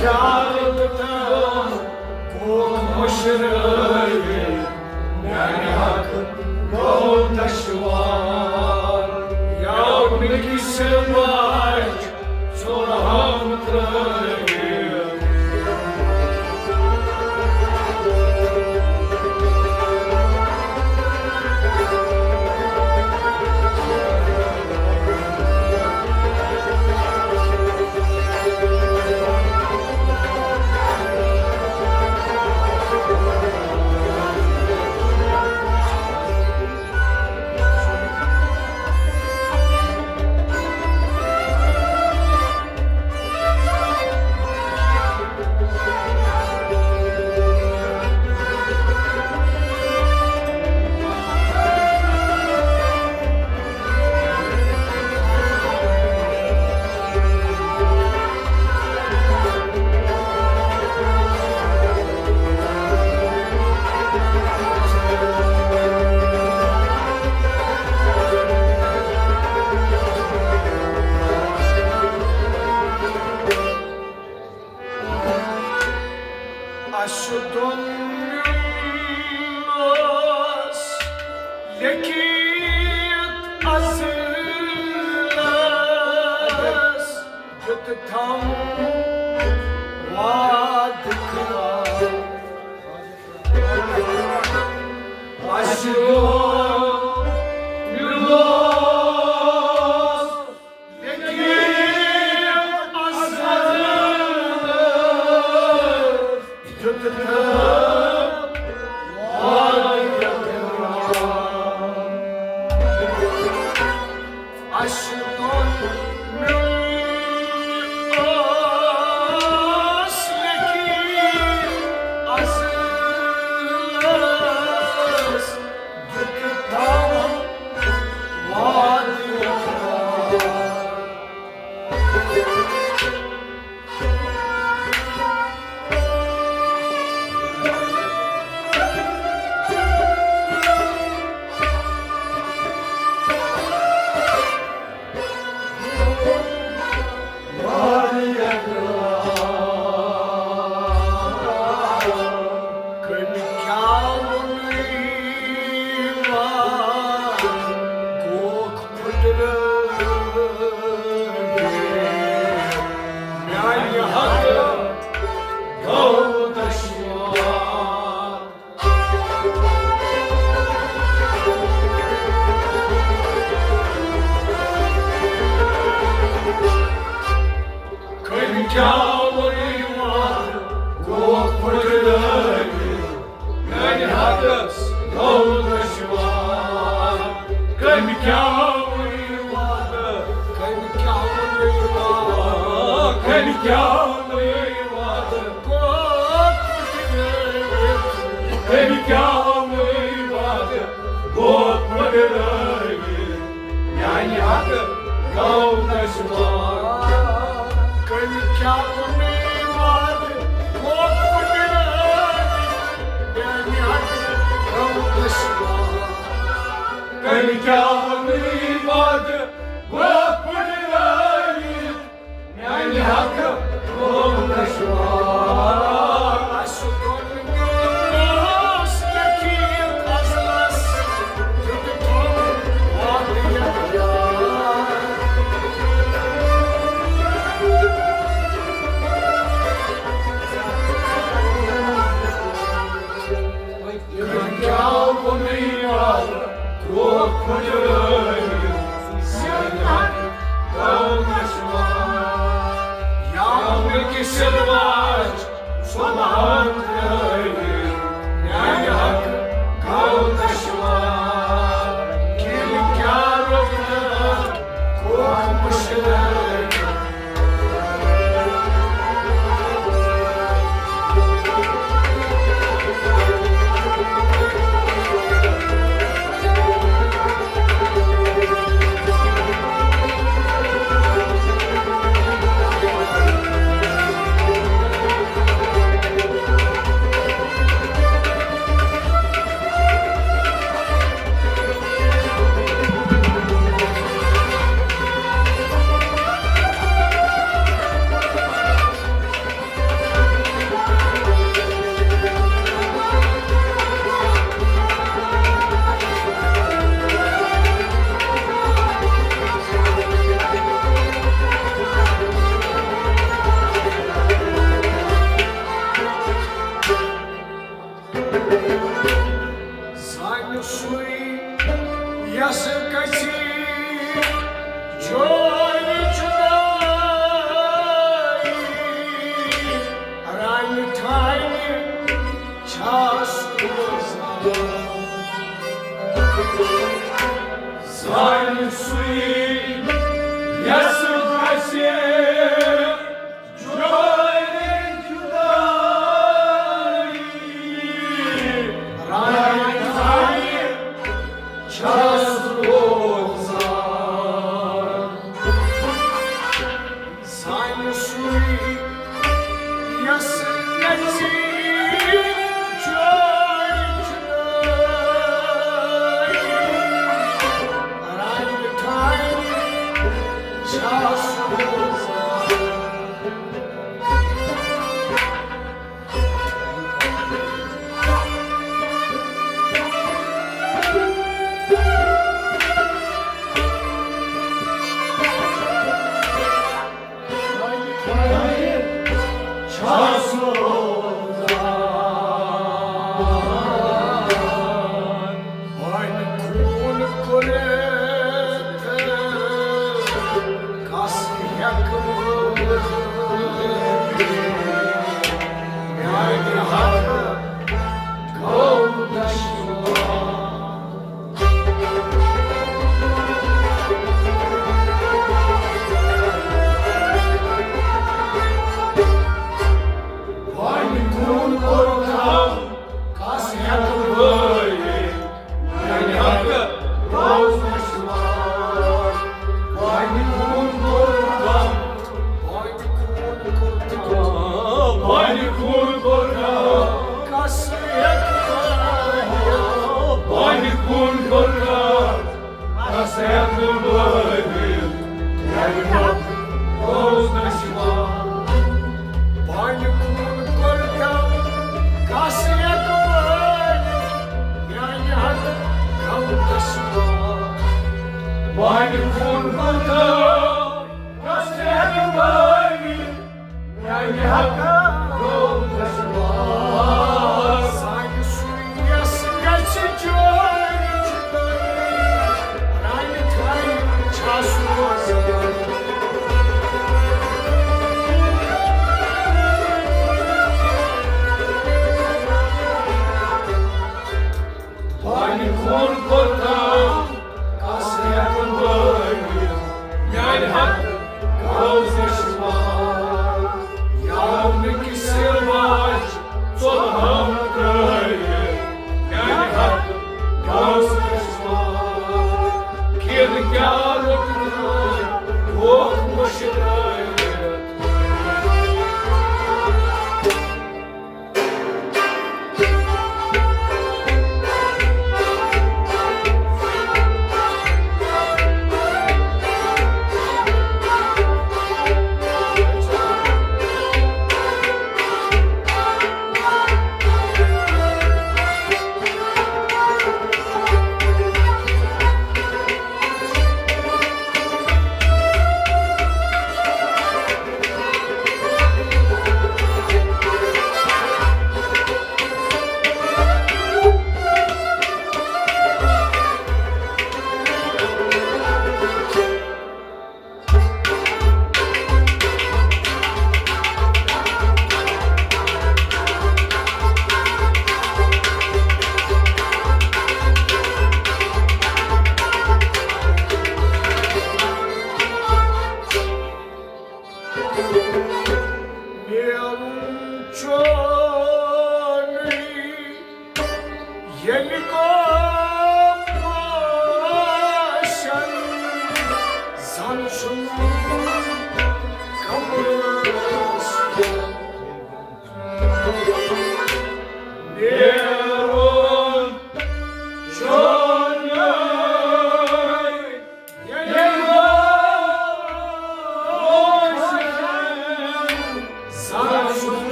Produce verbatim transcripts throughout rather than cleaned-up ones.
کیٛاہ کوٚر مٔشرٲوِتھ میٛانہِ حق گوٚو دشوار۔ یا مےٚ کِس ماجہِ ژھُن ہم ترٛٲوِتھ۔ اسہِ دۄن اوس لیکھِتھ ازلس، دیُت تھم وعدٕ خلاف۔ اسہِ دۄن اوس میانہِ حقس گوٚو دشوار۔ کٔمۍ کیٛاہ ووٚنُے وعدٕ؟ کٔمۍ کیٛاہ ووٚنُے وعدٕ؟ کٔمۍ کیٛاہ ووٚنُے وعدٕ؟ کوٚت پھُٹرٲوِتھ؟ کٔمۍ کیٛاہ ووٚنُے وعدٕ؟ کوٚت پھُٹرٲوِتھ؟ میانہِ حقہٕ گوٚو دشوار۔ کٔمۍ کیٛاہ ووٚنُے وعدٕ؟ کوٚت پھُٹرٲوِتھ؟ میانہِ حقہٕ گوٚو دشوار۔ کٔمۍ کیٛاہ ووٚنُے وعدٕ؟ کوٚت پھُٹرٲوِتھ؟ میانہِ حقہٕ گوٚو دشوار۔ اسہِ دۄن اوس لیکھِتھ ازلس، دیُت تھوٚو وعدٕ یقرار۔ کٔمۍ کیٛاہ ووٚنُے وعدٕ؟ کوٚت پھُٹرٲوِتھ؟ میانہِ حقہٕ گوٚو دشوار۔ یا ملکہِ سِلواج صبحن ترٲوِتھ؟ میانہِ حقہٕ گوٚو دشوار۔ کٔمۍ کیٛاہ روٚٹ کوٚت پھُٹرٲوِتھ؟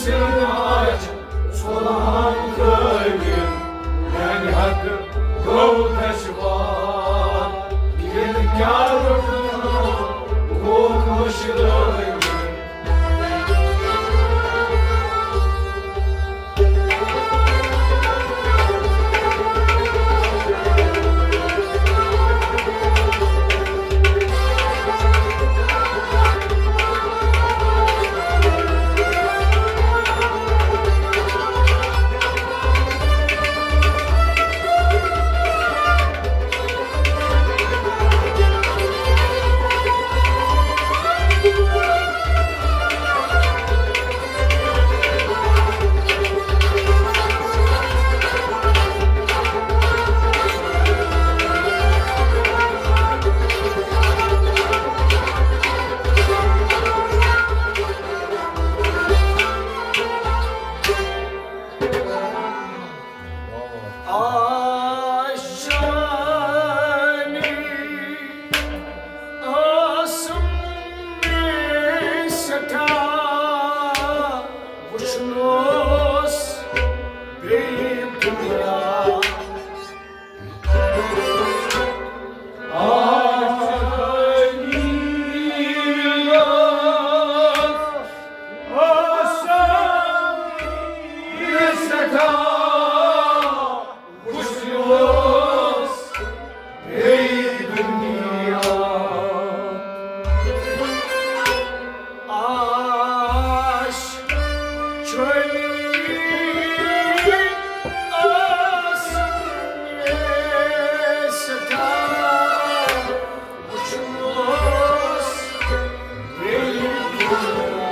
سِرماج ژۄلہٕ ہن ترٲوِتھ، میانہِ حقہٕ گوٚو دشوار۔ ییٚلہِ کیٛاہ روٚٹُن، گوٚو مٔشرٲوِتھ۔ آشانی ٲسٕم مےٚ سٮ۪ٹھاہ، وٕچھُن اوس بیٚیہِ دُنیا۔ آش چٲنی ٲس مےٚ سٮ۪ٹھاہ، وٕچھُن اوس بیٚیہِ دُنیا۔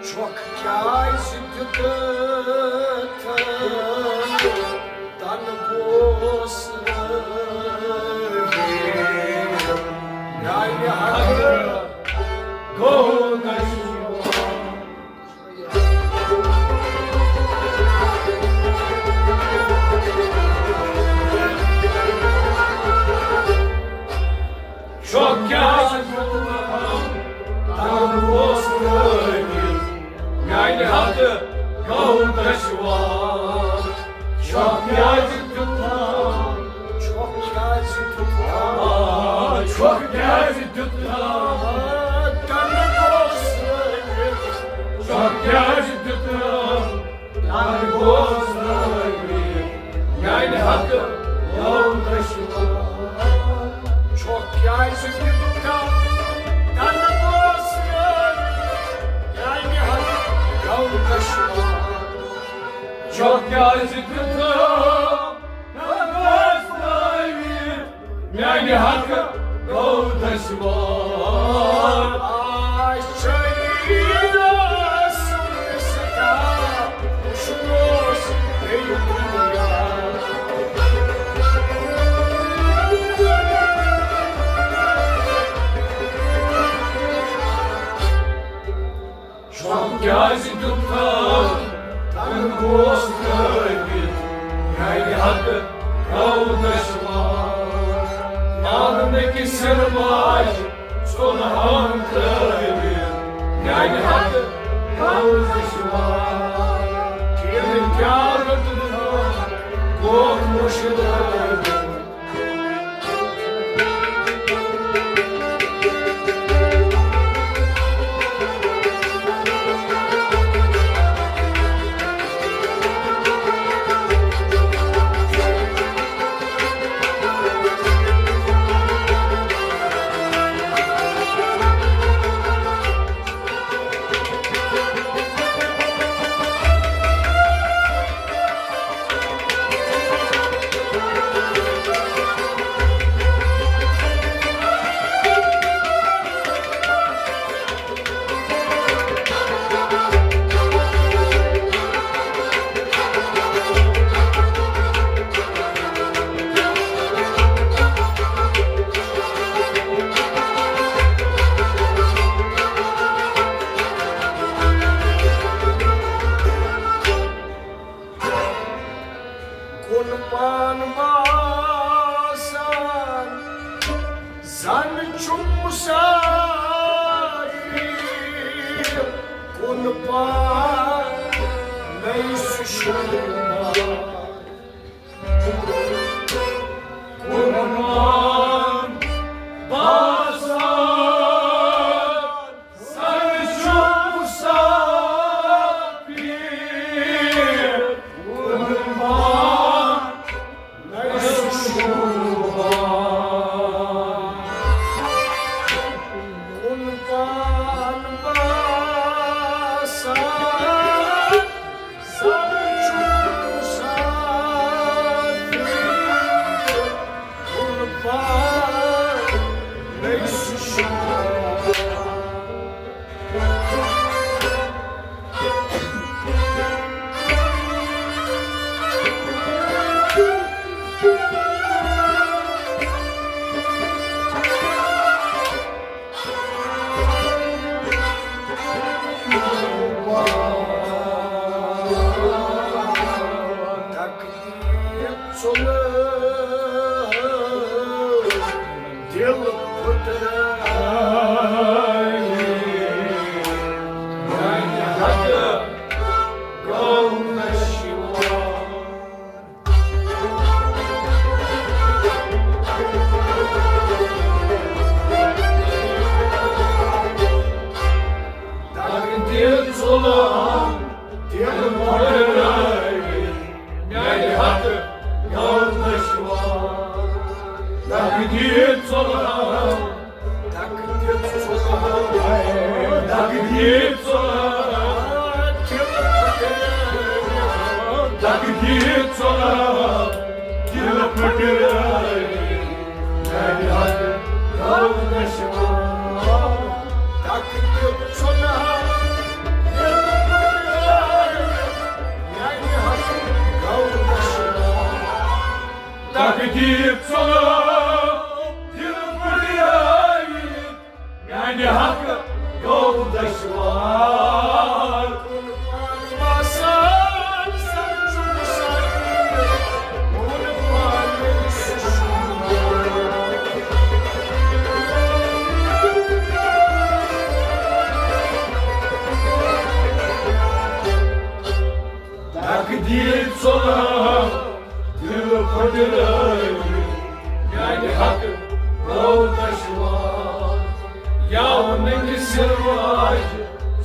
چھۄکھ کیٛازِ دیُتتھ تنہٕ بوسہٕ؟ میانہِ حقہٕ گوٚو دشوار۔ چھۄکھ کیٛازِ دیُتتھ تنہٕ بوسہٕ؟ میانہِ حقہٕ گوٚو دشوار۔ چھۄکھ کیٛازِ دیُتتھ؟ چھۄکھ کیٛازِ دیُتتھ؟ آ، چھۄکھ کیٛازِ دیُتتھ؟ تنہٕ بوسہٕ۔ چھۄکھ کیٛازِ دیُتتھ؟ تنہٕ بوسہٕ۔ میانہِ حقہٕ گوٚو دشوار۔ چھۄکھ کیٛازِ دیُتتھ؟ تنہٕ بوسہٕ۔ میانہِ حقہٕ گوٚو دشوار۔ چھۄکھ کیٛازِ دیُتتھ؟ تنہٕ بوسہٕ۔ میانہِ حقہٕ گوٚو دشوار۔ آش چٲنی ٲس مےٚ سٮ۪ٹھاہ، وٕچھُن اوس بیٚیہِ دُنیا۔ چھۄکھ کیٛازِ دیُتتھ؟ تنہٕ بوسہٕ ترٲوِتھ، میانہِ حقہٕ گوٚو دشوار۔ آنگنہٕ کِس سِرماج ژۄلہٕ ہن ترٲوِتھ، میانہِ حقہٕ گوٚو دشوار۔ ییٚلہِ کیٛاہ روٚٹُن، گوٚو مٔشرٲوِتھ۔ کُن پان باسان، زن چھُم مسافر، کُن پان نَے سُہ شوٗبان۔ کُن پان باسان، سر چھُم سفید، قربان نَے سُہ شوٗبان۔ قربان باسان، سر چھُم سفید، قربان نَے سُہ شوٗبان۔ تقدیر ژوٚلُم دِل پھُٹرٲوِتھ، میانہِ حقہٕ گوٚو نشیوان۔ تقدیر ژوٚلُم دِل پھُٹرٲوِتھ، میانہِ حقہٕ گوٚو نشیوان۔ تقدیر ژوٚلُم، تقدیر ژوٚلُم، تقدیر ژوٚلُم، تقدیر ژوٚلُم، دِل پھُٹرٲوِتھ، میانہِ حقہٕ گوٚو نشیوان۔ تقدیر ژوٚلُم، دِل پھُٹرٲوِتھ، میانہِ حقہٕ گوٚو نشیوان۔ تقدیر ژوٚلُم، دِل پھُٹرٲوِتھ، میانہِ حقہٕ گوٚو دشوار۔ تقدیر ژوٚلُم، دِل پھُٹرٲوِتھ، میانہِ حقہٕ گوٚو دشوار۔ یاو ننگہِ سِروج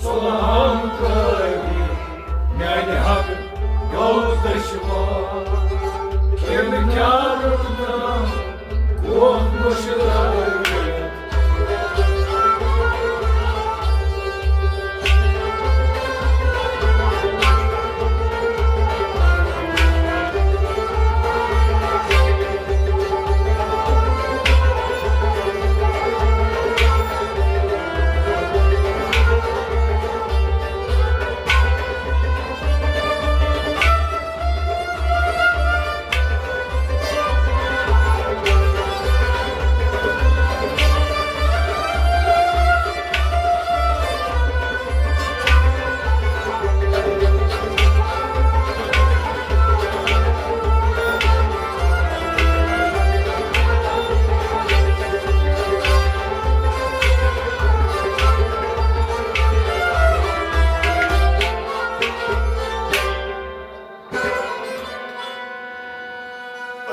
ژوٚلُم ترٲوِتھ، میانہِ حقہٕ گوٚو دشوار۔ کھٮ۪ن کیٛاہ روٚٹنم، گوٚو مٔشرٲوِتھ۔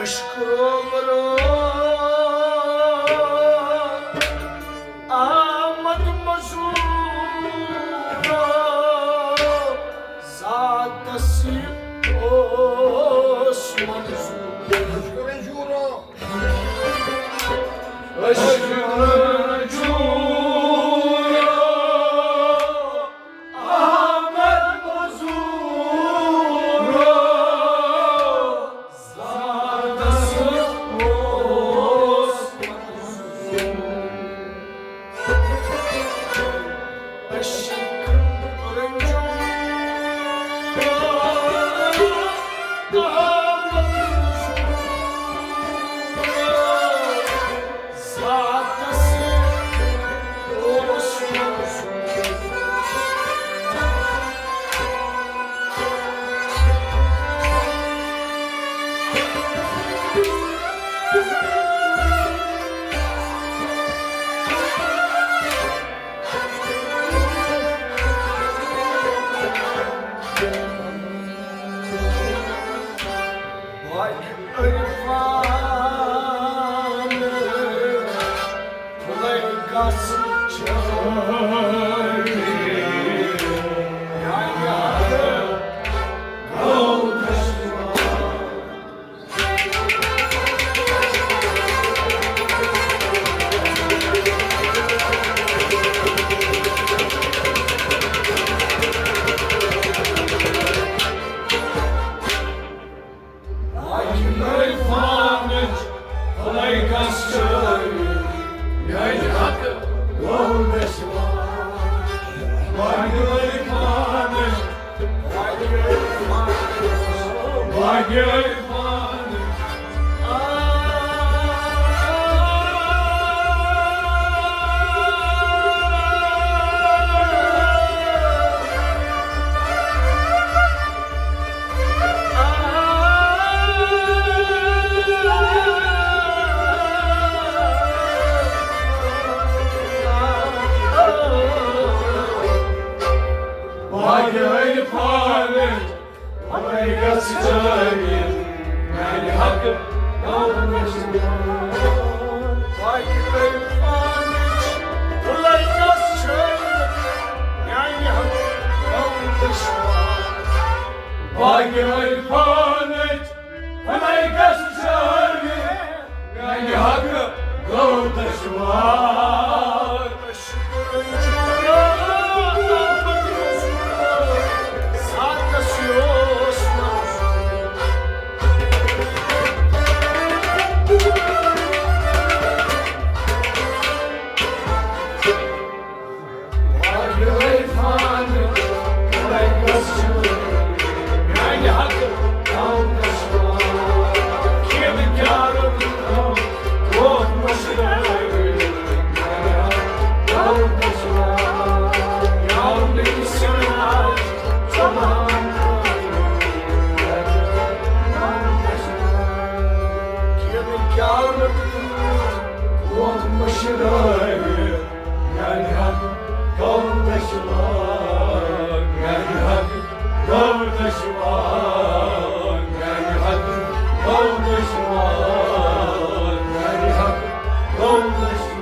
عشق رو مرو آمد مزور، زاد نصیب اوس منظور۔ عشق رو مرو آمد مزور، زاد نصیب اوس عرفان، لے گژھ چٲنۍ میانہِ حقہٕ گوٚو دشوار۔ باقی عرفانٕچ خۄداے کس چٲوِتھ میانہِ حقہٕ گوٚو دشوار۔ باقی عرفانٕچ، باقی عرفانٕچ، باقی عرفانٕچ۔ باقی عرفانٕچ، باقی گژھ چٲنۍ میانہِ حقہٕ گوٚو دشوار۔ باقی عرفانٕچ، باقی گژھ چٲنۍ میانہِ حقہٕ گوٚو دشوار۔ باقی عرفانٕچ، خۄداے گژھ چٲوِتھ میانہِ حقہٕ گوٚو دشوار۔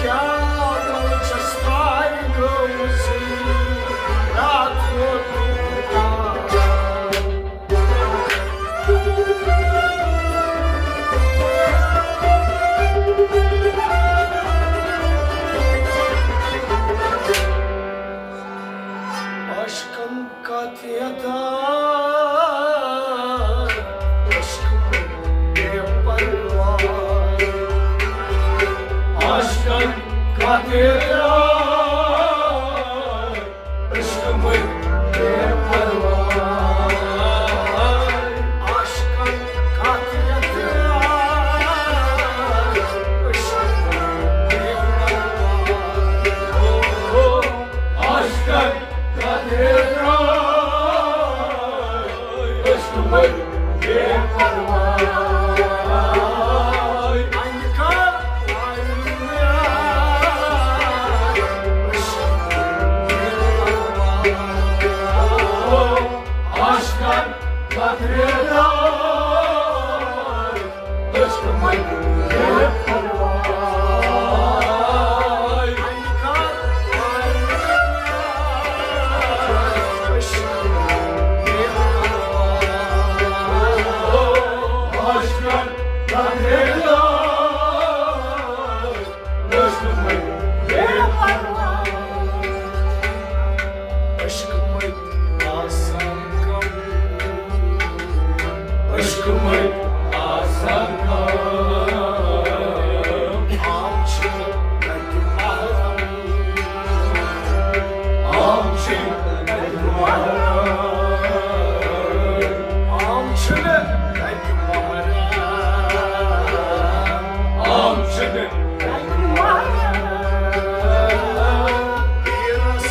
کیٛاہ چھَس تانۍ گٔمٕژ راتھ ووتُم تام۔ عشقن کتھ یتھ عشق بے پرواہ۔ عشقن کتھ یتھ عشق بے پرواہ۔ عشقن کتھ یتھ عشق بے پرواہ۔ عشقن عشق مٔتۍ آسان کم، عشق مٔتۍ آسان کم۔ عام چھِ تَتہِ محرم، عام چھِ تَتہِ محرم، عام چھِ تَتہِ محرم، عام چھِ تَتہِ محرم۔ پیٖرس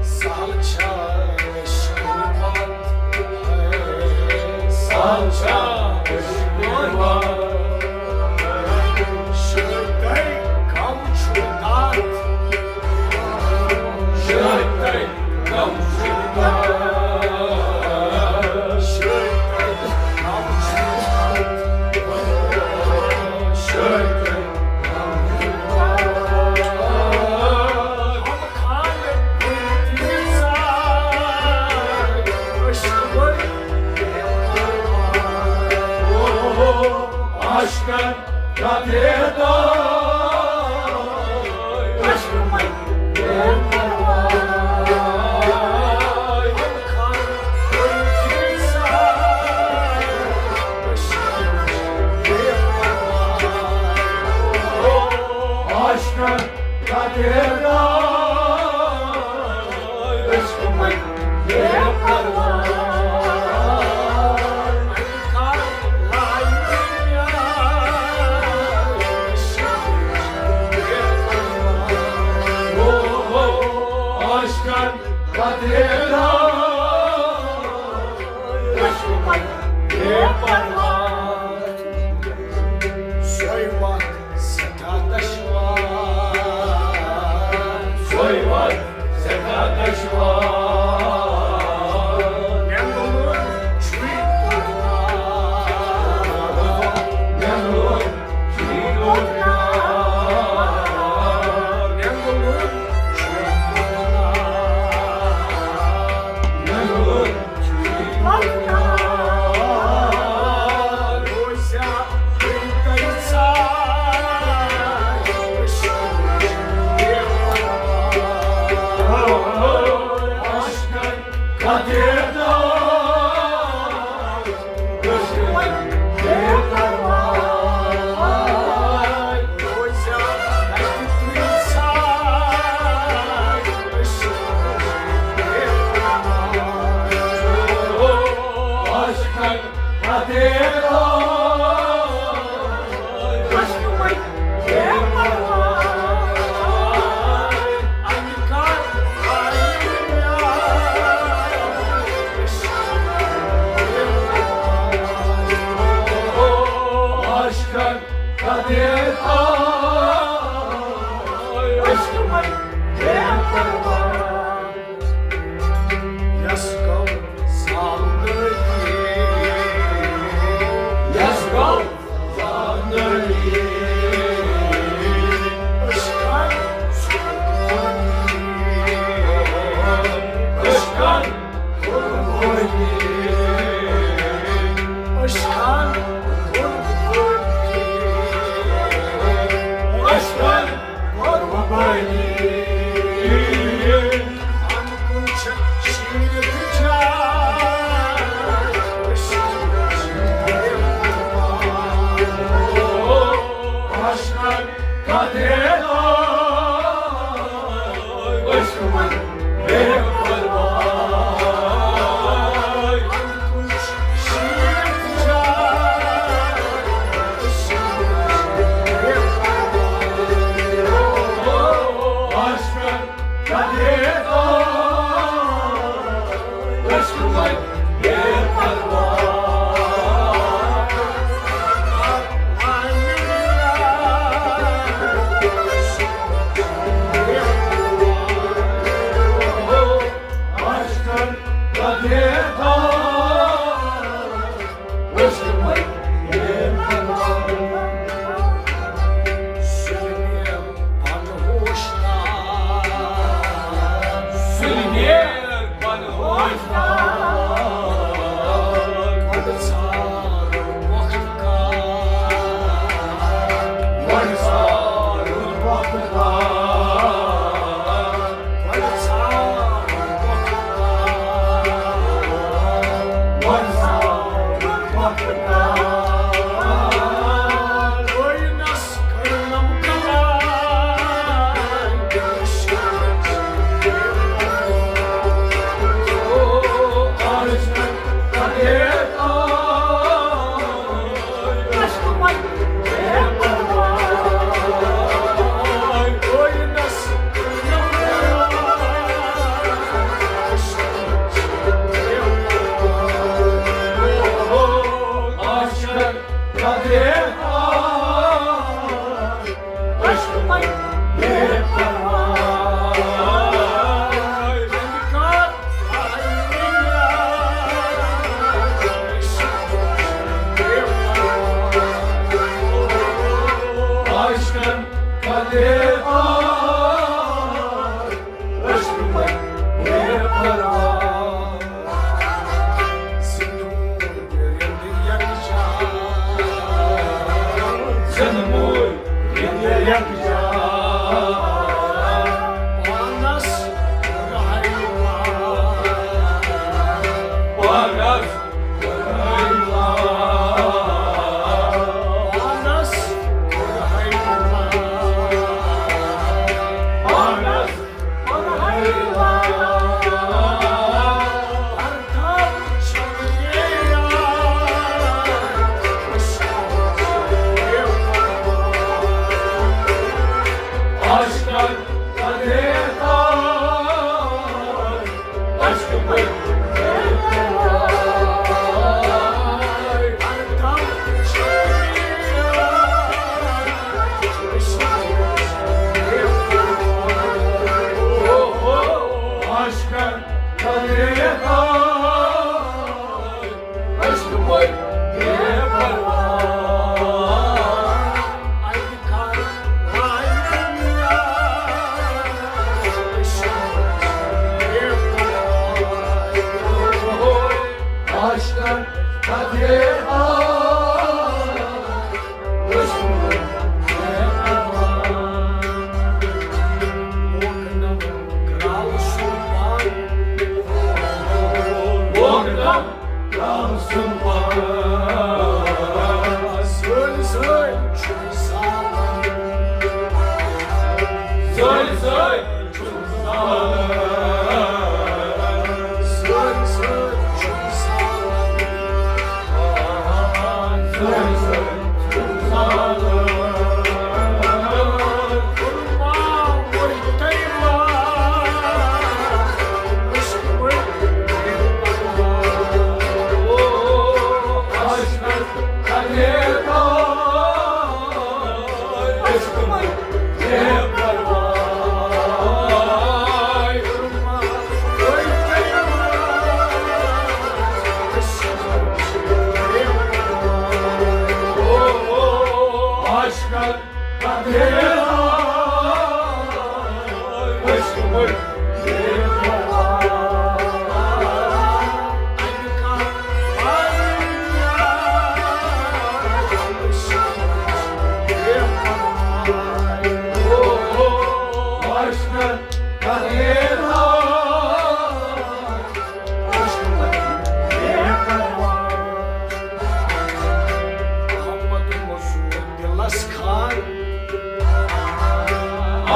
سہل چھا عشقٕے وَتھ، سہل چھا عشقٕے وَتھ۔ شٲعرَے کم چھُ تَتھ، شٲعرَے کم چھُ تَتھ، شٲعرَے کم چھُ تَتھ، شٲعرَے سۄے وَتھ سٮ۪ٹھاہ دَشوار، سۄے وَتھ سٮ۪ٹھاہ دَشوار۔ مےٚ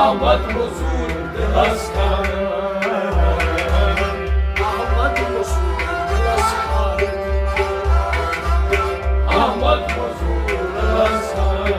احمد مزور دلس خان، احمد مزور دلس خان، احمد مزور دلس خان۔